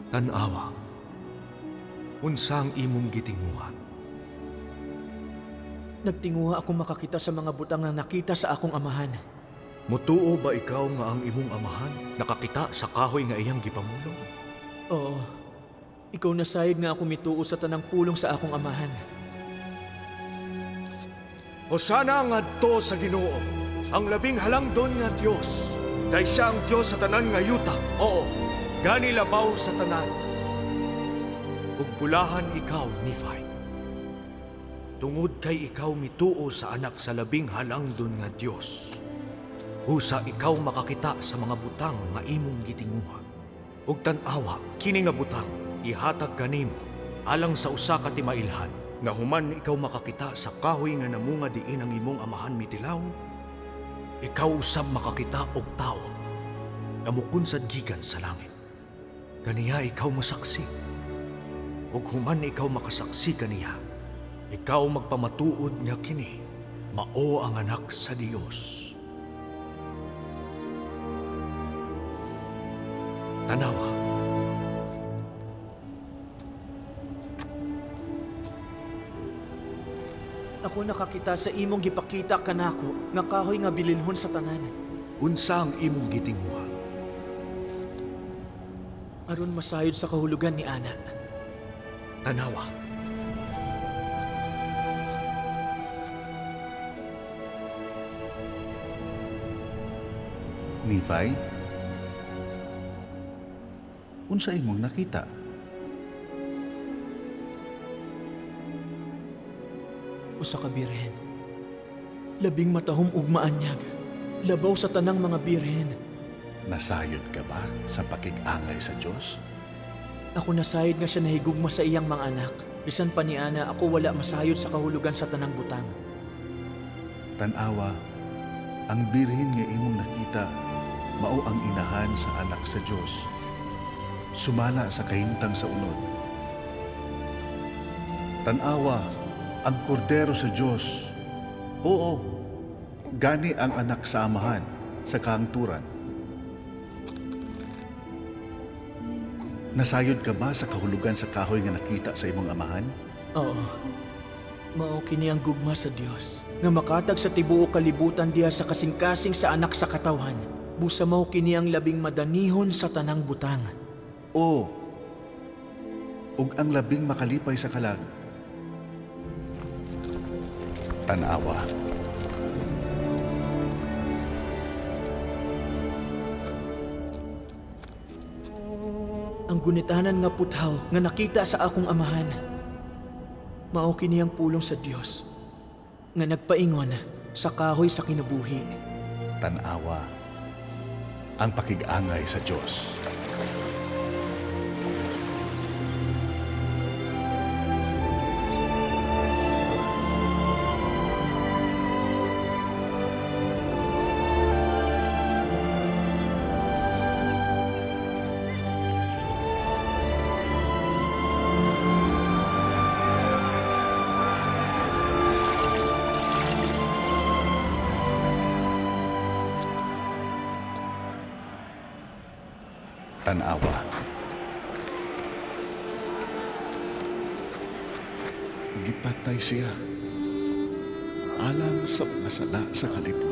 Tan-awa, unsang imong gitinguha? Nagtinguha akong makakita sa mga butang nga nakita sa akong amahan. Mutuo ba ikaw nga ang imong amahan nakakita sa kahoy nga iyang gipamulong? Oo. Ikaw nasayod nga ako mituo sa tanang pulong sa akong amahan. Hosana ngadto sa Ginoo, ang labing halangdon nga Dios. Kay siya ang Dios sa tanan nga yuta. Oo, gani labaw sa tanan. Ug bulahan ikaw, Nephi. Tungod kay ikaw mituo sa anak sa labing halangdon nga Dios. Usa ikaw makakita sa mga butang nga imong gitinguha. Ug tan-awa kini nga butang ihatag kanimo alang sa usa ka timailhan nga human ikaw makakita sa kahoy nga namunga diin ang imong amahan mitilaw, ikaw usab makakita og tawo nga mukunsad gikan sa langit. Kaniya ikaw mosaksi. Ug human ikaw makasaksi kaniya, ikaw magpamatuod nga kini mao ang anak sa Dios. Tanawa. Ako nakakita sa imong gipakita kanako nga kahoy nga bilinhon sa tanan. Unsa ang imong gitinguha? Aron masayod sa kahulugan ni ana. Tanawa. Nephi, unsa imong nakita? Usa ka birhen. Labing matahom ug maanyag. Labaw sa tanang mga birhen. Nasayod ka ba sa pakig-angay sa Dios? Ako nasayod nga siya nahigugma sa iyang mga anak. Bisan pa ni ana, ako wala masayod sa kahulugan sa tanang butang. Tan-awa, ang birhen nga imong nakita mao ang inahan sa anak sa Dios. Sumala sa kahimtang sa unod. Tan-awa, ang kordero sa Dios. Oo, gani ang anak sa amahan sa kahangturan. Nasayod ka ba sa kahulugan sa kahoy nga nakita sa imong amahan? Oo. Mao kini ang gugma sa Dios nga makatag sa tibuok kalibutan diha sa kasing-kasing sa anak sa katawhan. Busa mao kini ang labing madanihon sa tanang butang. Oo. Ug ang labing makalipay sa kalag. Tanawa. Ang gunitanan nga puthaw nga nakita sa akong amahan. Mao kini ang pulong sa Dios nga nagpaingon sa kahoy sa kinabuhi. Tanawa. Ang pakig-angay sa Dios. Tanawa. Gipatay siya alang sa mga sala sa kalibutan.